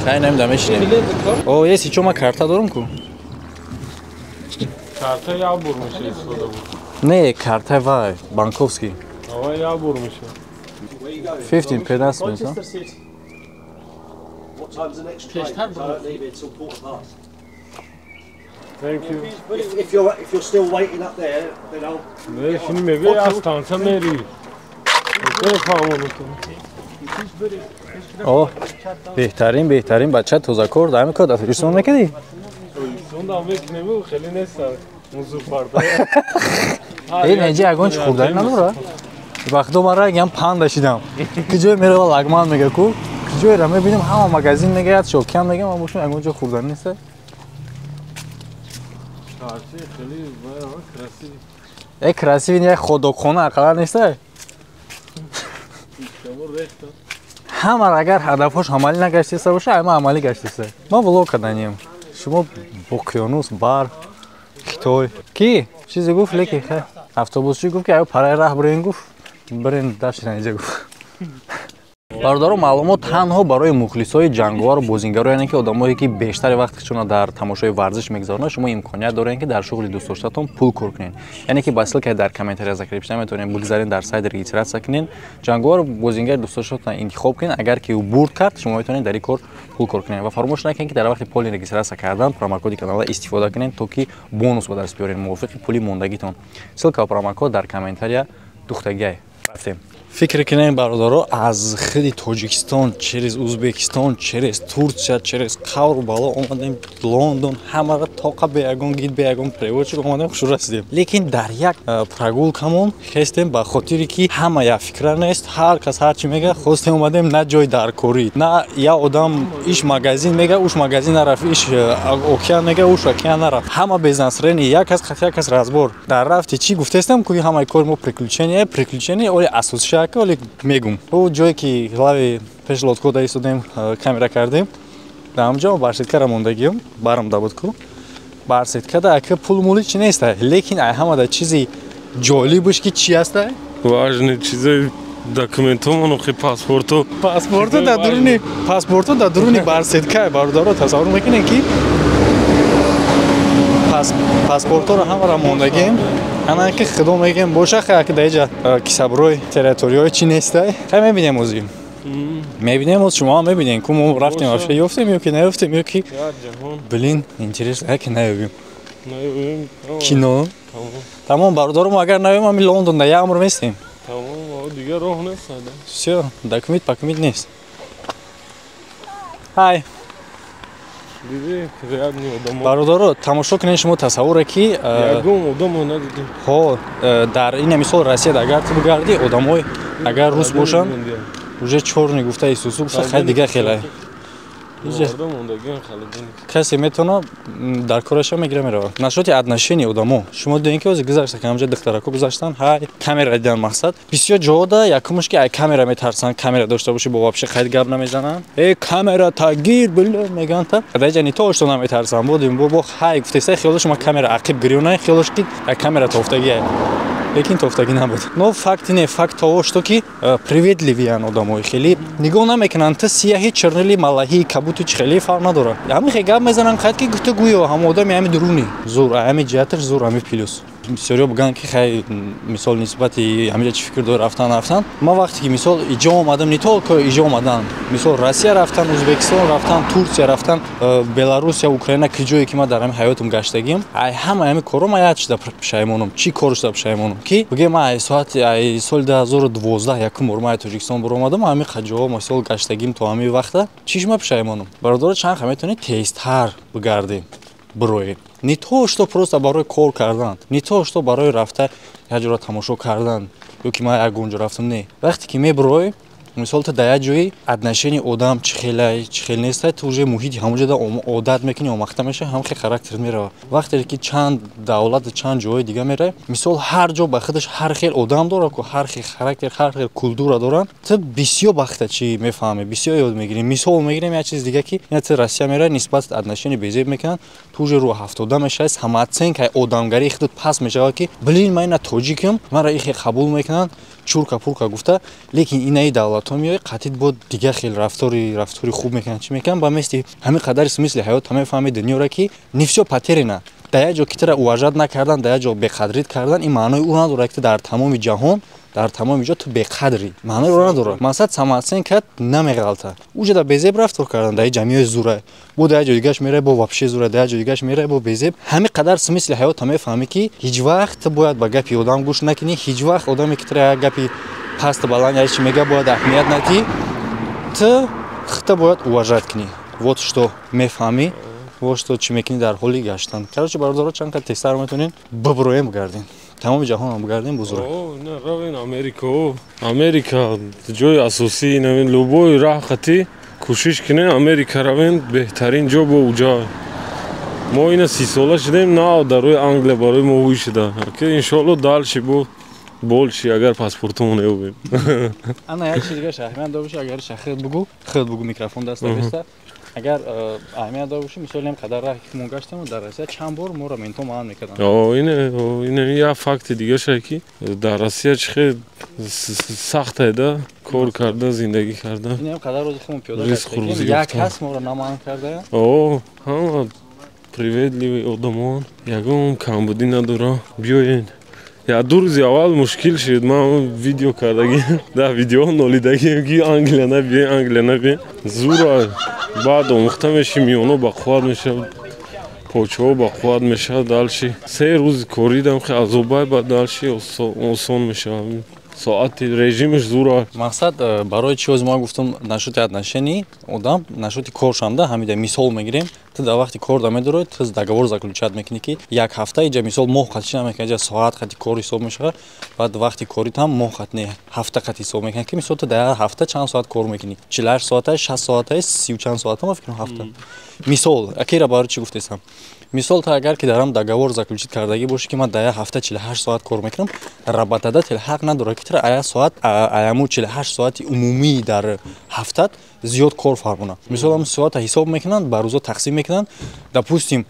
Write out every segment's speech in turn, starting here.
Хай, намедам, мешинем. О, еси чо, ма карта дорам ку. Карта як бор меша истифода буд. Не, карта вай, банковский. Ава як бор меша. 15, 15 minutes, huh? What time's the next train? I don't leave here till quarter past. Thank you. If you're still waiting up there, then I'll. Не, шини мегӯи, аз станция мери. Фаҳмонатон. О, беҳтарин, беҳтарин бача, тозакор дар ҳамин кор дар Тоҷикистон мекардӣ? Тоҷикистон мекунем, хеле нестан. Музуфарда. Э, неҷа ягон чи хурданӣ надора? Вақто ман рагям панда шидам. Ки ҷое мерава, лагман мега ку? Ки ҷоеро мебинем, ҳама магазин мегаяд, шокиам мегам, ман бошам, ягон ҷо хурданӣ неста. Хеле красивый. Э, красивый не, ходокхона ақаллан неста? Ҳамар агар ҳадафҳош амалӣ нагаштиста боша, ама амалӣ гаштиста. Ма влог карданем. Шумо океонус, бар, Хитой. Ки? Чизе гуфт, леки автобусчи гуфт, ки аю параи раҳ бирен, гуфт. Бирен дашина иҷа, гуфт. Бародаро, маълумот танҳо барои мухлисои ҷанговару бозингаро, яъне ки одамое, ки бештари вақтшона дар тамошои варзиш мегузаронанд. Шумо имконият доред, ки дар шуғли дӯстдоштатон пул кор кунед, яъне ки ба ссылка и дар комментария закрепшуда метавонед бигзаред, дар сайт регистрация кунед, ҷанговару бозингари дӯстдоштатон интихоб кунед. Агар ки ӯ бурд кард, шумо метавонед дар ин кор пул кор кунед. Ва фаромӯш накунед, ки дар вақти поли регистрация кардан промокоди канала истифода кунед, то ки бонус ба даст биёред мувофиқи пули мондагитон. Ссылка ва промокод дар комментария духтагиай. Рафтем. Фикр кунем, бародаро, аз худи Тоҷикистон через Узбекистон, через Турсия, через қавру бало омадем Лондон. Ҳамаро тоқа, бе ягон гид, бе ягон переводчик омадем, хушу расидем. Лекин дар як прогулка мон хестем, ба хотире ки ҳама як фикра нест, ҳар кас ҳар чӣ мега. Хостем, омадем, на ҷои даркорӣ, на як одам иш магазин мега, уш магазин нарафт, иш океан мега, уш океан нарафт. Ҳама без настроение, як кас қати як кас разбор дар рафти. Чӣ гуфтестам ку, ҳамаи кори мо приключение, приключение. Оли асосшака, оли мегум, ӯ ҷое ки лави пеш лодко да истодем, камера кардем, дар ҳамҷо барсеткара мондагиём барам да буд ку. Барсеткада ака пул мули чи неста, лекин ай ҳамада чизи ҷолибш ки чи аста? Важный чизои, документомон, охи, паспорто. Паспорто дар дуруни, паспорто дар дуруни барсетка. Бародаро, тасаввур мекунем, ки паспорторо ҳамаро мондагем. Ана ки худо мегем боша, хай, ки даиҷа кисаброи территорияҳои чи нестай. Хай, мебинем, озӣ мебинем, оз шумо ҳам мебинем ку мо рафтем, вообще ёфтем ё ки наёфтем, ё ки, блин, интересно, ки наёбим, кино тамом. Бародаро, мо агар наёбем, ҳами Лондон да як умр местем. Дигар роҳ нест. Всё, документ пакумент нест. Ҳай. Бародаро, тамошо кунед, шумо тасаввуре ки ҳо, дар ин мисол Россияда агар ту бигардӣ, одамои агар рус бошанд, уже чёрный гуфта, исусу гуфта, хай, дига хелай. Касе метавона дар кораша мегира, мерава. Насчёти отношения одамо, шумо дидем, ки ҳозир гузашта, ҳамҷа духтарако гузаштан, ҳай, камера дидан. Мақсад, бисёр ҷода якумш ки ай камера метарсанд, камера дошта бошӣ, бо вообще хайд гап намезананд. Э, камера тагир била меган та даҷа не то, что наметарсанд. Бодим бо ҳай гуфтеса, хиёлаш ма камера ақиб гирёна, хиёлаш ки камера тофтагия, лекин тофтагӣ набуд. Но факти не, факт того, что ки приветливый ян одамои, хеле нигоҳ намекунанд ту сияҳи, чернили, малаҳи, кабуту чи, хеле фарқ надорад. Ҳамин хе гап мезананд, қайд ки гуфта, гӯё ҳама одами ҳами дуруни зур, ҳами ҷиҳаташ зур, ҳами плюс. Бисёриҳо бигӯянд, ки хай, мисол, нисбати ҳамиҷа чӣ фикр дори, рафтан, рафтан. Ман вақте ки, мисол, иҷо омадам, не только иҷо омадан, мисол, Россия рафтан, Узбекистон рафтан, Турсия рафтан, Беларусия, Украина, ки ҷое ки ман дар ҳами ҳаётам гаштагим, ай ҳама ҳами корро ман як чизда пушаймонам. Чӣ кор шуда пушаймонам, ки бигӯям, ман ай соати, ай соли 2012 якум бор ман ай Тоҷикистон баромадам, ҳами ҷоҳо, мисол, гаштагим то ҳами вақта. Чиш ма пушаймонам, бародаро? Чанд ха метавонед тезтар бигардем, бироем, не то что просто барои кор кардан, не то что барои рафта як ҷоро тамошо кардан, ё ки ман ягон ҷо рафтам, не. Вақте ки мебироӣ, мисол, ту дар як ҷои отношение одам чӣ хелай, чӣ хел нестай, ту уже муҳити ҳамонҷода одат мекунӣ, омахта мешавӣ, ҳам хел характер мерава. Вақте ки чанд давлат, чанд ҷоҳои дига меравӣ, мисол, ҳар ҷо ба худаш ҳар хел одам дорад ку, ҳар хел характер, ҳар хел культура доранд, ту бисёр вақта чӣ мефаҳмӣ, бисёр ёд мегирӣ. Мисол мегирем як чиз дига, ки ина ту Россия меравӣ, нисбат отношение безеб мекунанд, ту уже рӯҳафтода мешавӣ, самооценка и одамгарии худат паст мешавад, ки блин, ман ина тоҷикам, маро ихе қабул мекунанд. Чурка пурка гуфта, лекин инаи давлатҳо меои, қатъи бо дигар хел рафтори хуб мекунанд, чӣ мекунанд, ба мисли ҳамин қадари смысли ҳаёт мефаҳми дунёра, ки не всё потеряно. Дар як ҷо ки тура уважать накардан, дар як ҷо беқадрит кардан, ин маънои ӯ надорад, ки дар тамоми ҷаҳон, дар тамоми ҷо ту беқадрӣ. Маънои ӯро надорад. Мақсад, самооценка намеғалта. Уҷа безеб рафтор кардан, дар ҷамъияи зура, бо дар як ҷо дигаш мерай, бо вообще зура, дар як ҷо дигаш мерай, бо безеб. Ҳамин қадар смысли ҳаёта мефаҳмӣ, ки ҳеҷ вақт ту бояд ба гапи одам гӯш накунӣ. Ҳеҷ вақт одаме ки тура як гапи пасту баланд, як чи мега, бояд аҳамият надиҳӣ. Ту худта бояд уважать кунӣ. Вот что мефаҳмӣ, вот что чӣ мекунӣ дар ҳоли гаштан. Короче, бародаро, чанд қад тезтар метавонем биброем, бигардем, тамоми ҷаҳонам бигардем, бузург. Равен Америка. Америка ҷои асосӣ. Любой раҳ қатӣ кӯшиш кунем, Америка равен, беҳтарин ҷо бо уҷа. Мо ина 30 сола шудем, на дар рӯи Англия барои мо ҳуй шуда. Иншоалло, дальше бо больше, агар паспортумон ёбем. Ана, як чиз дига аҳамият дор боша, агар худат бугу, худат бугу, микрофон даста беста. Агар аҳамият дор боши, мисол, ҳам қадар раҳ ки мо гаштем, дар Россия чанд бор моро ментҳо манъ мекарданд. Ин як факти дигаша, ки дар Россия чӣ хел сахте да кор карда, зиндагӣ карда. Ин ҳам қадар рӯзи худмон пиёда гаштем, як кас моро наманъ кардая. Ҳама приветливый одамон, ягон камбудӣ надора. Биёен. Я 2 рӯзи аввал мушкил шуд, ман видео кардагӣ, дар видеоҳо нолидагием, ки Англия набиен, Англия набиен, зура. Баъд омӯхта меши, миёно бақувват мешавад, почаҳо бақувват мешавад. Дальше 3 рӯзи коридам хе азобай, баъд дальше осон мешавад. Соати режимаш зура. Мақсад, барои чи ҳози ма гуфтам насчёти отношений одам, насчёти коршанда ҳамида мисол мегирем. Ту дар вақти кор да медорӣ, ту договор заключать мекунӣ, ки як ҳафта иҷа, мисол, моҳ қати чи намекунӣ, иҷа соат қати кор ҳисоб мешавад. Баъд вақти коритам моҳ қат не, ҳафта қати ҳисоб мекунад, ки мисол, ту дар як ҳафта чанд соат кор мекунӣ: 48 соата, 60 соата, сию чанд соата, ма фикр ҳафта. Мисол, акира барои чӣ гуфтесам? Мисол, ту агар ки дар ҳам договор заключить кардагӣ бошӣ, ки ман дар як ҳафта 48 соат кор мекунам, работодатель ҳақ надорад, ки тура ая соат, аяму 48 соати умумии дар ҳафтат зиёд кор фармонад. Мисол, ҳам соата ҳисоб мекунанд, ба рӯзо тақсим мекунанд. Допустим,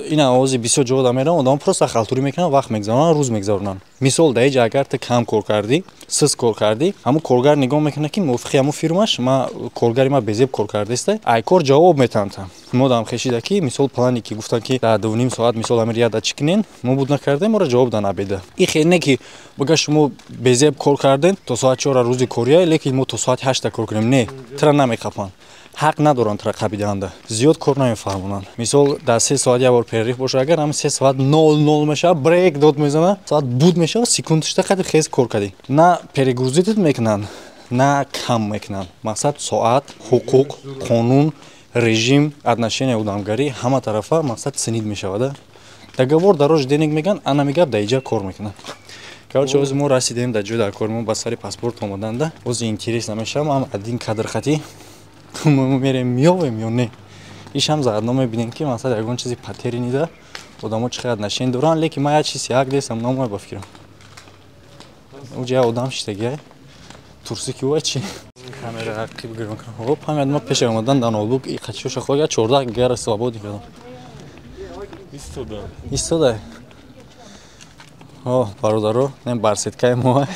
ина овози бисёр ҷо да мераванд, одамо просто халтурӣ мекунанд, вақт мегзаронанд, рӯз мегзаронанд. Мисол, дар иҷа агар ту кам кор кардӣ, сис кор кардӣ, ҳамун коргар нигоҳ мекунад, ки мувофиқи ҳамун фирмаш ма коргари ма безеб кор кардааста, ай кор ҷавоб метаҳанд. Мо дам хешида, ки мисол, плане ки гуфтанд, ки дар 2,5 соат, мисол, ҳамин ряда чӣ кунен, мо буд накардем, моро ҷавоб дан абеда. И хел не, ки бага шумо безеб кор карден, то соати 4 рӯзи кория, лекин мо то соати 8 кор кунем. Не, тура намеқапанд, ҳақ надоранд тура қабидаанда, зиёд кор намефаҳмонанд. Мисол, дар 3 соат як бор перерыв боша, агар ҳамин 3 соат 00 мешавад, брейк дод мезанад, соат буд мешавад, секундашта қадри хез кор кардӣ. На перегрузить мекунанд, на кам мекунанд. Мақсад, соат, ҳуқуқ, қонун, режим, отношения, одамгарӣ ҳама тарафа, мақсад, ценить мешавада. Договор дороже денег меган, ана мегап дар иҷа кор мекунад. Короче, ози мо расидем дар ҷои дар кори мо, ба сари паспорт омаданда. Ози интерес намешавам, ам один кадр хати мо мерем, меёвем ё не, ишам заодно мебинем, ки масалан, ягон чизи потерянный да одамо чӣ қадр отношение доранд. Лекин ман як чиз як дестам намоя, ба фикрам, уҷа як одам шиштагиай, турси ки ва чи камера қиб гирм. Хоп, ҳамин ма пеши омадан дар ноутбук қачиёша хога 14 гигара свободный кардам. Истода. Истода. О, бародаро, не барсеткаи мо.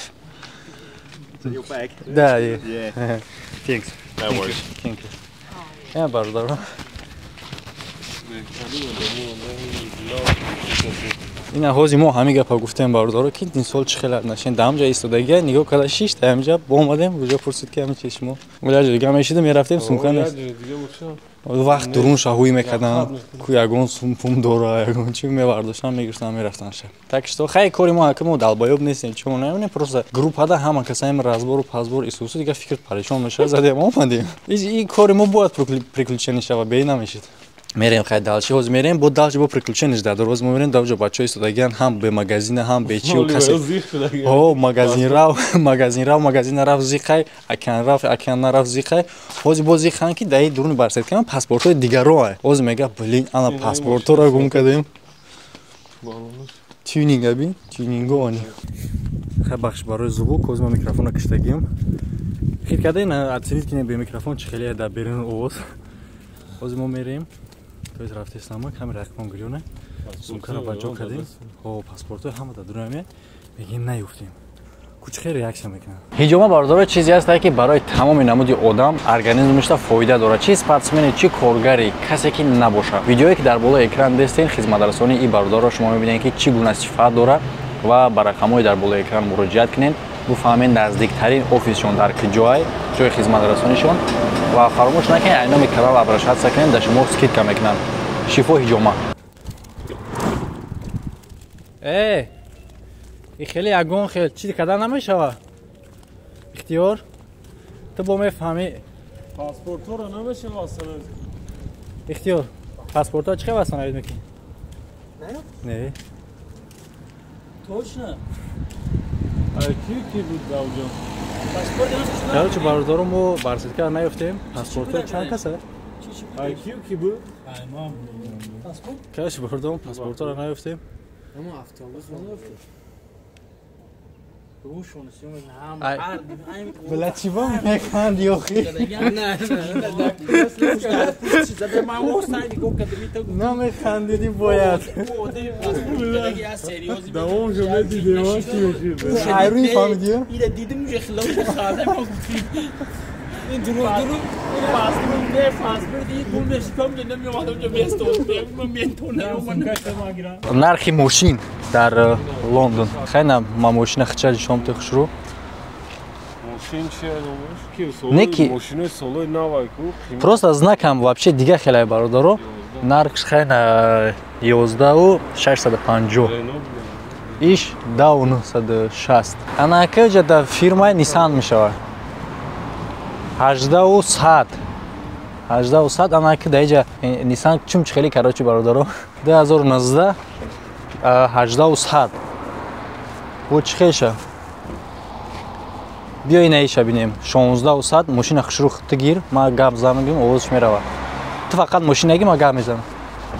Your bag? Да, yeah. Yeah. Thanks. No worries. Thank you. Я бародаро. Ина ҳози мо ҳамин гапа гуфтем, бародаро, ки мисол, чӣ хел отношение дар ҳамҷа истодагия, нигоҳ карда шишта ҳамҷа омадем, куҷо пурсид, ки ҳамин чи шумо ҷо дига мешидем, мерафтем, сумка нест, вақт дурун шаҳӯӣ мекарданд, ку ягон сумпум дора, ягон чи мевардоштан, мегирифтан, мерафтан ша. Так что хай, кори мо ака, мо долбоёб нестем, чо намебинем, просто группада ҳама касаем разбору пазбор исусу, дига фикр парешон мешавад, задем, омадем. И кори мо бояд приключение шава, бе намешид. Мерем, хай, дальше ҳозир мерем, бо дальше бо приключение дар дор. Ҳозир мо мерем, дар ҷо бачаҳо истодагиян, ҳам бе магазина, ҳам бе чиу касе. О, магазин рав, магазин рав, магазин нарафт, зиқай, океан рафт, океан нарафт, зиқай. Ҳозир боз зиқанд, ки дар дуруни барсеткам паспортҳои дигаро. Ҳозир мега, блин, ана паспортҳоро гум кардем. Тюнинг аби тюнинго они. Хай, бахш барои звук, ҳозир мо микрофонро киштагием, хит кардем, оценить кинем бе микрофон чӣ хеле дар берун овоз. Ҳозир мо мерем, то есть рафтесама, камера рақмон гирёна, сумкаро ба ҷо кардем. Ҳо, паспортҳои ҳама дар дурунаме, мегем, наёфтем. Кучхе реаксия мекунад. Ҳиҷома бародаро чизе аст, ки барои тамоми намуди одам организмашда фоида дорад. Чи спортсмени, чи коргари, касе ки набошад. Видеое ки дар болои экран дестен, хизматрасонии ин бародарро шумо мебинед, ки чӣ гуна сифат дорад ва ба рақамҳои дар болои экран муроҷиат кунед, буфаҳмед наздиктарин офисшон дар куҷоай, ҷои хизматрасонишон ва фаромӯш накунед, ай номи канал обращаться кунед, дар шумо скидка мекунанд. Шифо ҳиҷома. Э, и хеле ягон хел чизи карда намешава. Ихтиёр, ту бо мефаҳмӣ. Паспортҳоро намешава остановить. Ихтиёр, паспортҳо чӣ хел остановить мекунӣ? Не. Точно? Ки ки буд давҷо? Короче, бародаро, мо барситкар наёфтем. Паспортҳо чанд каса? Ки ки буд? Короче, бародаро, паспортҳоро наёфтем. Бля, чего механди, охи? Намехандиди бояд. Давом шо медидем, чӣ мешид? Айрӯи фаҳмидӣ? Ира дидим, уже хилош хазам ин дурӯғ дурӯғ паспорт не паспорт ин гум мешикам намеомадам ҷо местон. Нархи мошин дар Лондон. Хайна ма мошина хича шом ты хушру. Мошин чи Не ки мошинои солои навай ку. Просто знакам вообще дига хелай бародаро. Нархш хайна 11 650. Иш 10 960. Ана каҷа да фирмаи Nissan мешавад. 18 100. 18 100 ана ки даиҷа Nissan чум хеле, короче, бародаро. 2019 18 100. Бо чӣ хеша? Биё инаиша бинем. 16 100 мошина хушрӯ ту гир, ма гап замегим, овозш мерава. Ту фақат мошина гир, ма гап мезанам.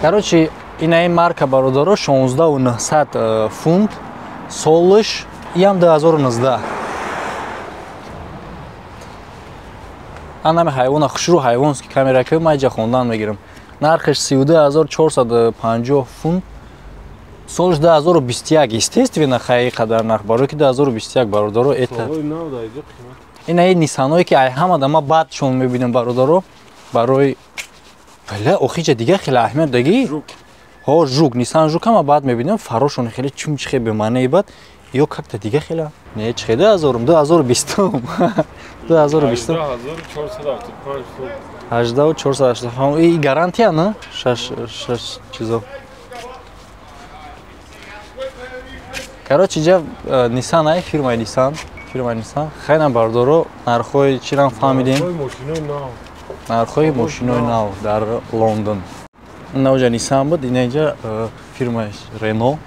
Короче, инаи марка бародаро 16 900 фунт, солш иам 2019. Анами ҳайвона хушрӯ ҳайвонски камера ки ма иҷа хондан мегирам. Нархаш 32 450 фунт. Солш 2021, естественно, хай қадар нарх, барои ки 2021 бародаро это. Солои нав да иҷа қимат. Инаи Ниссаное ки ай ҳама да ма бадшон мебинам бародаро, барои бля, охиҷа дига хеле аҳамият дагӣ. Жук. Ҳо, Жук, Ниссан Жук ҳама бад мебинам, фарошон хеле чум чихе бемаънеи бад, ё как-то дига хеле. Не, чихе 2000, 2020. 2020. 18475 фунт. 18 485. И гарантия, на? Шаш шаш чизо. Короче, ҷа Nissan ай, фирмаи Nissan, фирмаи Nissan. Хайна бардоро, нархҳои чирам фаҳмидем. Нархҳои мошинои нав. Нархҳои мошинои нав дар Лондон. Инаҷа Nissan буд, инаҷа фирмаи Renault.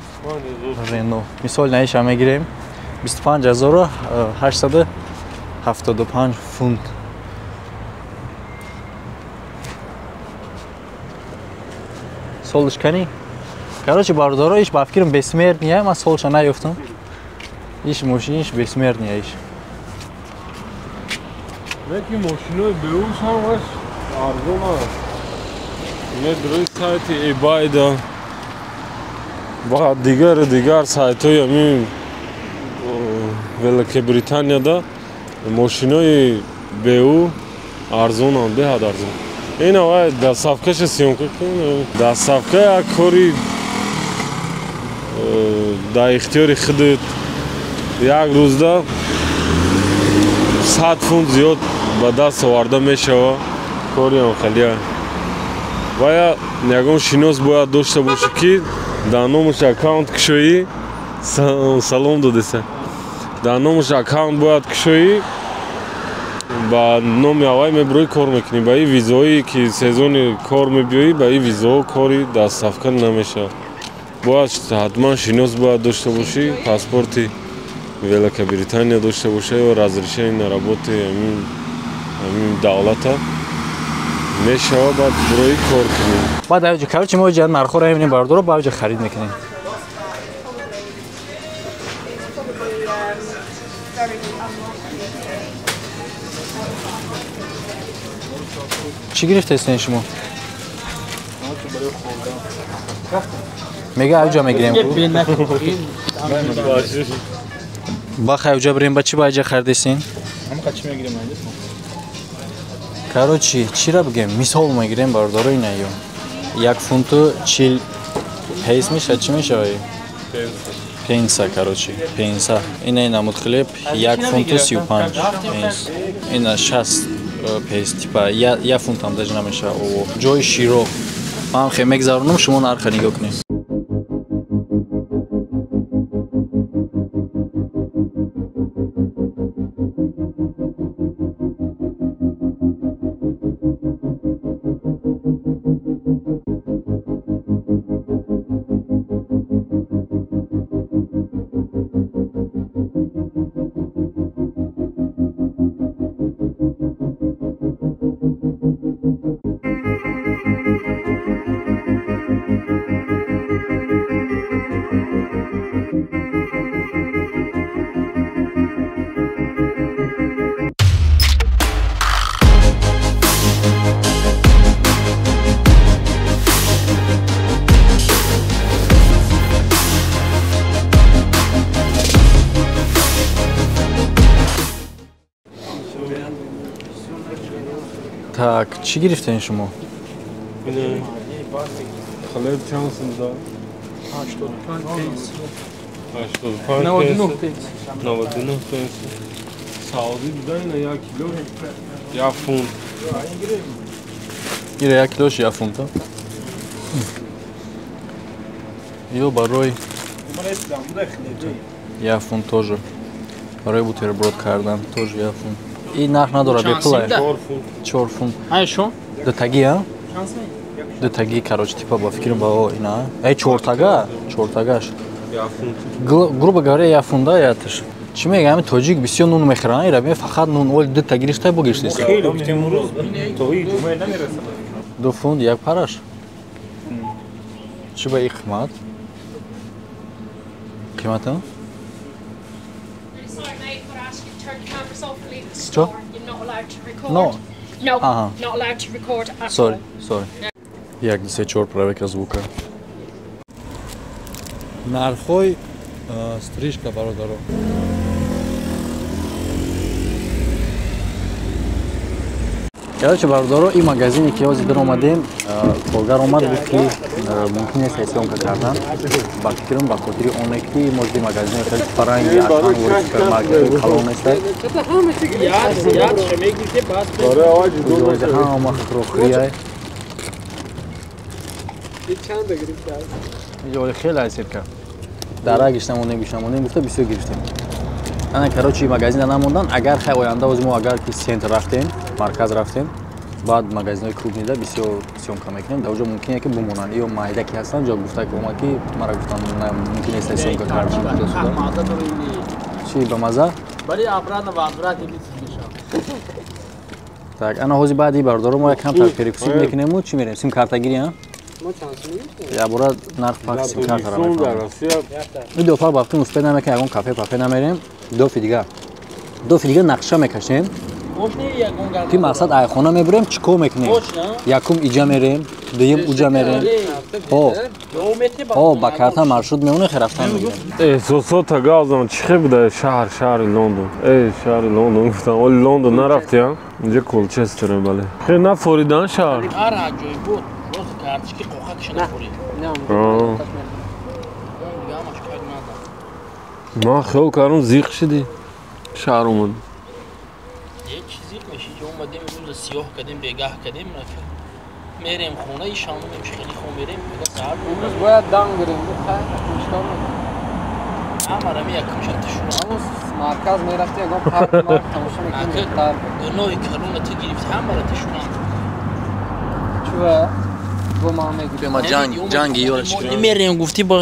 Renault. Мисол наиша мегирем 25 875 фунт. Солш кани? Короче, бародаро, иш ба фикрам бессмертный, ман солша наёфтам. Иш мошиниш бессмертный иш. Неки мошинои беуш ҳамаш арзон аст. Медрои сайти eBay-да ва дигару дигар сайтҳои ҳамин Великобританияда мошинои беу арзонанд, беҳад арзон. Ина вай доставкаша съёмка кун. Доставка як кори дар ихтиёри худат, як рӯзда 100 фунт зиёд ба даст оварда мешава. Кори хеле вая ягон шинос бояд дошта бошӣ, ки дар номаш аккаунт кушоӣ. Салом додеса, дар номаш аккаунт бояд кушоӣ, ба номи аввай мебироӣ, кор мекунӣ. Ба ин визоое ки сезони кор мебиёӣ, ба ин визоҳо кори доставка намешавад. Бояд ҳатман шинос бояд дошта бошӣ, паспорти Великобритания дошта боша ё разрешение на работи ҳамин давлата мешава, баъд бироӣ кор кунӣ. Баъд аҷа, короче, мо ҷа нархҳоро мебинем бародаро, баъд ҷа харид мекунем. Чӣ гирифтаистен шумо? Мега аҷа мегирем. Ба хай уҷа бирем, ба чӣ ба иҷа хардесин? Ҳамқа чӣ мегирем инҷа? Короче, чира бигем? Мисол мегирем бародаро ина ё. 1 фунту 40 пейс меша, чӣ мешавад? Пенса, короче, пенса. Ина намуд хлеб 1 фунту 35 пенс. Ина 60 пейс, типа 1 фунт ҳам даже намешавад. Ҷои широ. Ман хе мегзаронам, шумо нарха нигоҳ кунед. Так, чӣ гирифтем шумо? Хлеб чанд сум да? 85 пенс. 85 99 пенс. 99 пенс. Саудӣ буда ина 1 кило 1 фунт. Ира 1 килош 1 фунт. Ё барои 1 фунт тоже. Барои бутерброд кардан тоже 1 фунт. И нарх надорад бепул. 4 фунт. Ай шо? Дутаги, а? Дутаги, короче, типа ба фикрам ба ина. Эй чортага, чортагаш. Грубо говоря, 1 фунт да ятш. Чӣ мегӯям, тоҷик бисёр нун мехӯранд, ира ме фақат нун, оли дута гирифта бо гирифтест. Хеле имрӯз то ин ҷумъа намерасад. 2 фунт як параш. Чӣ ба ин қимат? Қимата? Что? No. No, ага. Not allowed to record at sorry, all. Sorry. 1, 2, 3, 4 проверка звука. Нархой стрижка бародаро. Короче, бародаро, ин магазине ки ҳозир омадем, коргар омад гуфт ки мумкин нест съёмка кардан. Ба фикрам ба хотири оне ки может ин магазин хеле фаранги ашан супермаркет калон нест. Ҳама хӯрокхӯрия. Инҷо хеле айсерка. Дара гиштамонем, гиштамонем гуфта бисёр гирифтем. Ана, короче, магазин намондан. Агар хай оянда оз мо агар ки центр рафтем, марказ рафтем, баъд магазинҳои крупныйда бисёр съёмка мекунем. Дар оҷо мумкин ки бимонанд. Ё майда ки ҳастанд, ҷо гуфта ки омад ки мара гуфтам мумкин нест съёмка кардан. Чӣ ба маза? Бари обратно возврат мешавад. Так, ана ҳозир баъди бародаро мо як камтар перекусид мекунему, чӣ мерем? Сим картагирӣ, а? Я бора нарх пак сим картара мефаҳмам. Ин дофа ба фикр успед намекунем, ягон кафе пафе намерем. Дофи дигар. Дофи дигар нақша мекашем. Ки мақсад айхона мебурем, чӣ кор мекунем? Якум иҷа мерем, дуюм уҷа мерем. Ҳо, ба карта маршрут меонем, хе рафтан мегирем. Эҳсосота газам чӣ хе буда шаҳр, шаҳри Лондон. Эй, шаҳри Лондон гуфтам. Оли Лондон нарафти, а? Инҷа Колчестере, бале. Хе нафоридан шаҳр. Ҳар ҷой буд. Рост карточки қоқакша нафорид. Ман хиёл кардам зиқ шидӣ. Шаҳр омад. Чизи меши ки омадем рӯза сиёҳ кардем, бегаҳ кардем, мерем хона, и шом мемши хеле хом мерем, бега саҳар. Имрӯз бояд дам гирем, хай чикор мекунем? Ҳамара ми якум шарт шумо. Ҳамон марказ мерафти, ягон парк марк тамошо мекунем, беҳтар. Гуноҳи калона ту гирифти, ҳамара тушунам. Чува? Бо ман мегирем. Ма ҷанг, ҷанги ёра чӣ? Мерем гуфти бо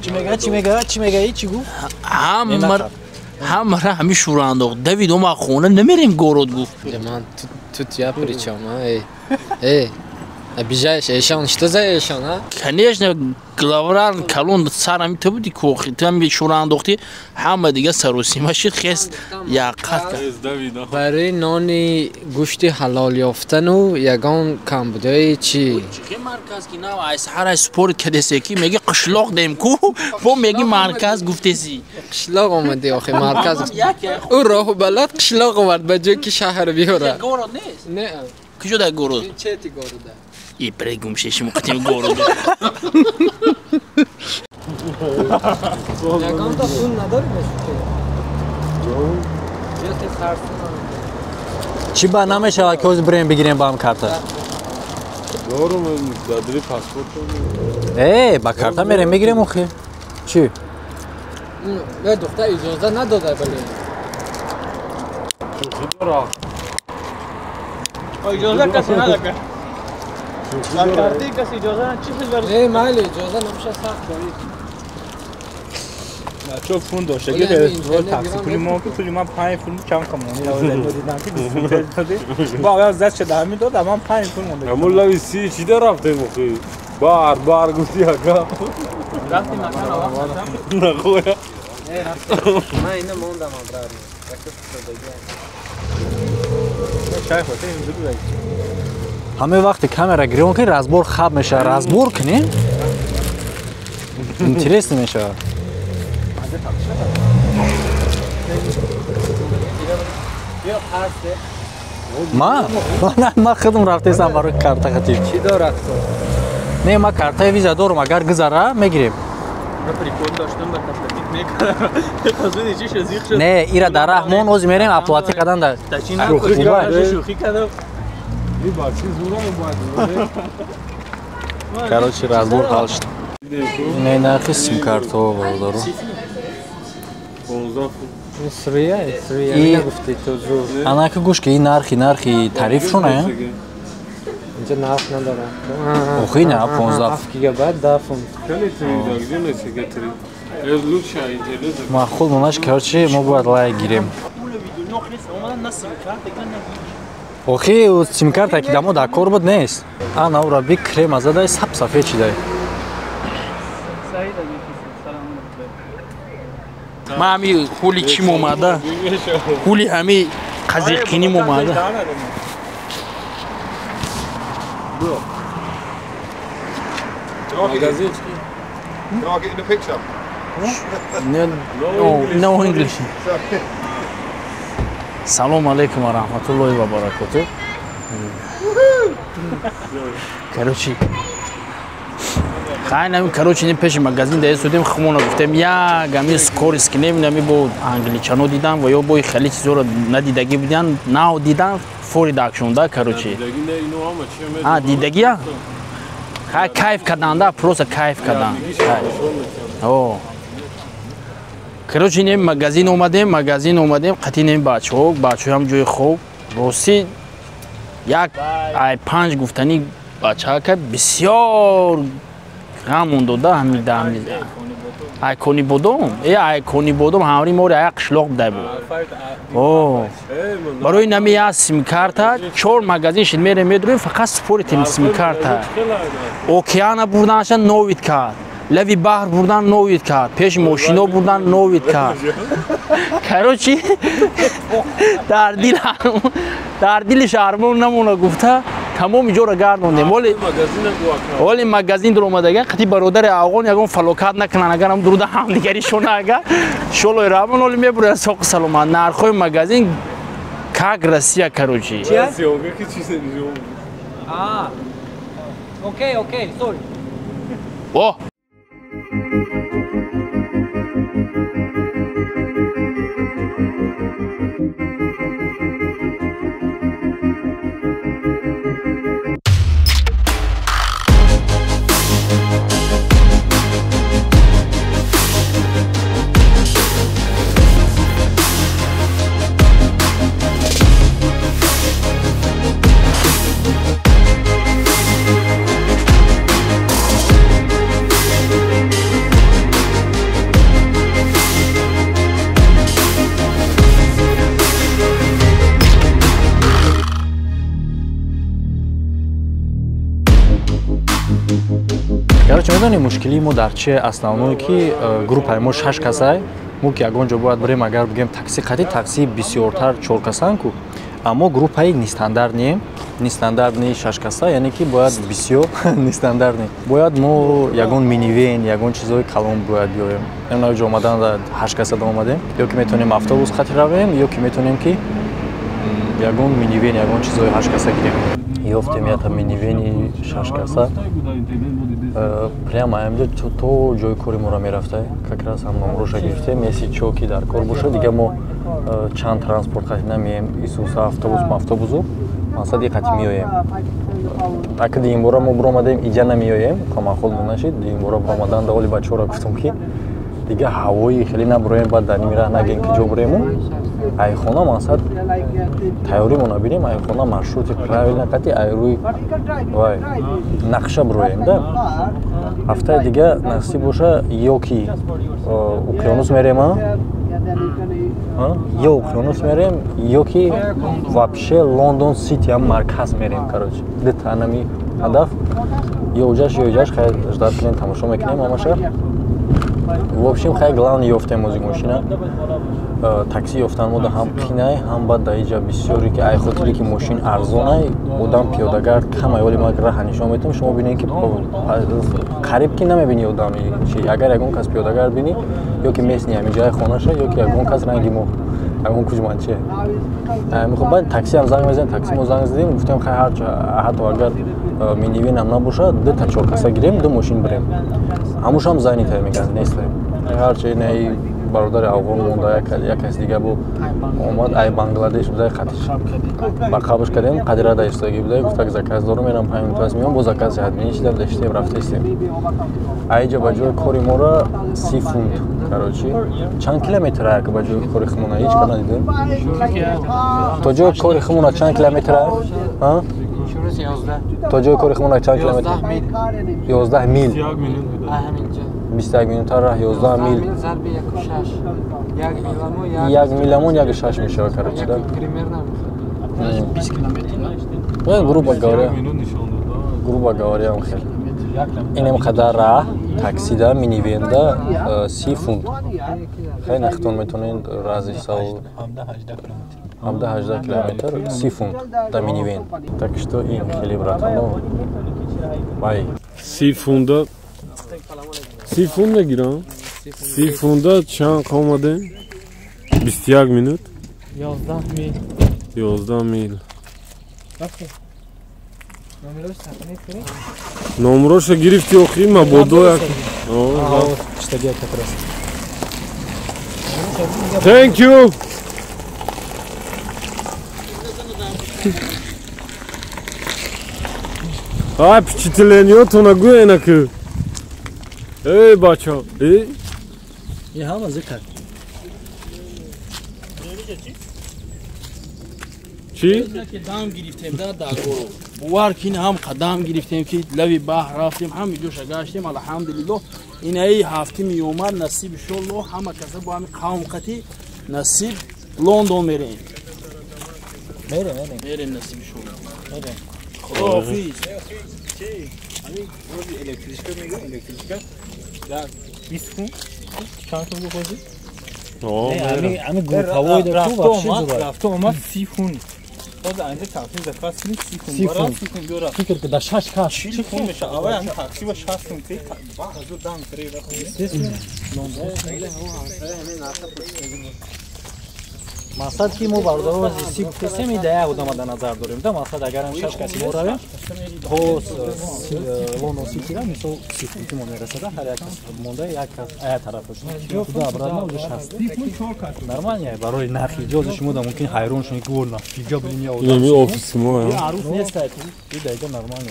чӣ мега, чӣ мега, чӣ мега, чӣ гуфт? Ҳамара ҳамара ҳами шура андохт. Давид омад хона, намерем город гуфт. Ман тут я причём, эй. Эй. Обижаешь эшон, что за эшон, а? Конечно, главран калон сарами ту буди кохи, ту ҳам шура андохти, ҳама дига саросима шид, хес яқат кард. Барои нони гӯшти ҳалол ёфтану ягон камбудиҳои чӣ? Чихе марказ ки нав ай саҳар ай спорт кадесе ки меги қишлоқ дем ку, бо меги марказ гуфтеси. Қишлоқ омади охи марказ. Ӯ роҳу балад қишлоқ овард ба ҷое ки шаҳр биёрад. Город нест? Не. Куҷо дар город? Чети города. И прегум шешим қитим города. Ягонта пул надори боши? Чӣ ба намешавад ки ҳозир бирем бигирем ба ҳам карта? Дорум, дадри паспорт. Э, ба карта мерем мегирем охи. Чӣ? Э, духтар иҷоза надода бале. Шӯхӣ дора. Иҷоза касе надода. Дар карти касе иҷоза чӣ хел бар? Не, майли иҷоза намеша сахт дорӣ. Чо фун дошта ки такси пули мо ки пули ман 5 фун чанд камони дидам ки 25 доди. Бо аввал зад шуда ҳамин дод, ман 5 фун монда. Аммо лави си чӣ дар рафтем охи? Бар бар гуфти ака. Рафтем макан вақт нахоя. Не, рафтем. Ман ина мондам абрар. Чай хотим зуд. Ҳамаи вақти камера гирён ки разбор хаб мешавад, разбор кунем. Интересно мешавад. Ма худам рафтесам барои карта хатиб. Чӣ дорад ту? Не, ма картаи виза дорум, агар гузара мегирем. Не, ира дар раҳмон ози мерем оплати кардан да. Короче, разбор ҳал шуд. Не, нархи симкартҳо бародаро. Анаки гӯш ки ин нархи тарифшона? Инҷа нарх надорад. Охи на 15 гигабайт 10 фунт. Махул монаш, короче, мо бояд лайк гирем. Охи симкарта ки дамо дар кор буд нест. Ана ура би крема задай сап сафед чидай. Ма ҳами ҳули чим омада? Ҳули ҳами қазиқиним омада. No English. Салом алейкум ва раҳматуллоҳи ва баракоту. Короче, хай нами, короче, не пеши магазин да истодем, хумона гуфтем, як ами скорис кинем, нами бо англичано дидам ва ё бо хеле чизоро надидагӣ будан, нав дидан, фори дакшонда, короче. А, дидагия? Хай кайф карданда, просто кайф кардан. О. Короче, нем магазин омадем, қати нем бачаҳо, бачаҳоям ҷои хоб. Рости як ай панҷ гуфтани бачаҳака бисёр ғамон дода ҳамин даҳми. Ай кони бодом, ай кони бодом ҳамри мори ая қишлоқ будай буд. О. Барои нами я симкарта, 4 магазин шид мерем медурем, фақат споритем симкарта. Океана бурданша новид кард. Лави баҳр бурдан новид кард, пеши мошино бурдан новид кард. Короче, дар дили шаҳрмон намона гуфта, тамоми ҷоро гардондем. Оли магазин дуромадага, қати бародари афғон ягон фалокат накунанд, агар ҳам дуруда ҳамдигари шона агар шолои равон оли мебурад соқи саломат. Нархҳои магазин как Россия, короче. Окей, окей, сори. О! Короче, медонӣ мушкилии мо дар чи основное, ки группаи мо шаш касай, мо ки ягон ҷо бояд бирем, агар бигем такси қати такси бисёртар чор касан ку, аммо группаи нестандартнием, нестандартни шаш каса, яъне ки бояд бисёр нестандартни, бояд мо ягон минивен, ягон чизҳои калон бояд биёрем. Намедонам, ҷо омадан ҳашт каса омадем, ё ки метавонем автобус қати равем, ё ки метавонем ки ягон минивен, ягон чизҳои ҳашт каса гирем. Ёфтем ята минивени шаш каса, прямо амҷо то ҷои кори моро мерафта, как раз ҳам номроша гирифтем. Если чо ки дар кор боша, дига мо чанд транспорт қати намеем, исуса автобус автобусу мақсади қати меоем. Ака дуюмбора мо биромадем, иҷа намеоем, камахол нашид. Дуюмбора биромадан даволи бачаҳоро гуфтам, ки дига ҳавои хеле набуроем, баъд дар ними раҳ нагем, ки ҷо бурему. Айхона мақсад тайёримона бинем, айхона маршрути правильно қати айрӯи вай нақша бироем да. Ҳафтаи дига насиб боша, ё ки уқёнус мерем, ё уқёнус мерем, ё ки вообще Лондон Сити ҳам марказ мерем. Короче, дута нами ҳадаф, ё уҷаш, ё иҷаш. Хай, ждать кунем, тамошо мекунем ҳамаша. В общем, хай, главное ёфтем музик мошина. Такси ёфтан мода ҳам қинай, ҳам баъд дар иҷа бисёре ки ай хотире ки мошин арзонай, одам пиёдагард камай. Вале ман раҳа нишон метавам, шумо бинед, ки қариб ки намебинӣ одами чи. Агар ягон кас пиёдагард бинӣ, ё ки местни ҳамин ҷои хонаша, ё ки ягон кас ранги мо, ягон куҷманче мехоб. Баъд таксиам занг мезанем, такси мо занг задем, гуфтем, хай, ҳарча ҳатто агар минивенам набошад, дута чоркаса гирем, ду мошин бирем. Ҳамушам занятая мегӯянд, нестай. Ҳарча инаи бародари афғон монда, як каси дига бу омад, ай Бангладеш будай, қатиш ба қабуш кардем, қадира да истоги будай, гуфтак заказ дорум, мерам, 5 минут пас меом, бо заказ отменить шидам, даштем, рафтестем. Айҷа ба ҷои кори мора 30 фунт. Короче, чанд километр аяк ба ҷои кори хумона? Ҳеҷ кар надидем. То ҷои кори хумона чанд километр? То ҷои кори хумона чанд километр? 11 мил, 21 минута раҳ, 11 мил. Як миламон 1,6 мешавад, короче, да, грубо говоря, хел инем қадар раҳ таксида, минивенда 30 фунт. Хеле нахтон метавонед разисав, 17-18 километр, 30 фунт да минивен. Так что ин хеле, братано, бай. 30 фунда, 30 фунт мегирам. 30 фунда чанд омадем? 21 минут. 11 мил. 11 мил. Номроша гирифти охи, мабодо як. Thank you. Ай, впечатлениётона гӯена ки. Эй, бача, эй. И ҳама зикр. Чӣ? Дам гирифтем да дагоро. Бовар кин, ҳам қадам гирифтем, ки лави баҳр рафтем, ҳам ҷоша гаштем, алҳамдулиллоҳ. Инаи ҳафти меомад, насиб иншоллоҳ, ҳама каса бо ҳами қавм қати насиб Лондон мерем. Мерем, мерем. Мерем, насиб иншоллоҳ. Мерем. Худоҳофиз. Электричка мегӯ, электричка дар 20 фунт чанд сум гуфтӣ? Ами групповой да ку вообще зура. Рафту омад 30 фунт. Боз анҷа такси заказ кунӣ, 30 фунт бара, 30 фунт биёра. Фикр ки, да шаш кас. 40 фунт меша. Авай ами такси ба 60 фунт ки ба ҳазур дам кири Естественно. Мақсад ки мо бародаро си гуфтесем, и да як одама дар назар дорем да. Мақсад, агарам шаш каси мо равем то Лондон Ситира, мисол, 30 фунти мо мерасада, ҳар як кас монда, як кас ая тарафаш туда обратно уже 60. Нормально барои нархи иҷози шумо да мумкин ҳайрон шунед, ки нафига, блин, я Инами офиси мо. Арӯс нестай, и да иҷо нормально.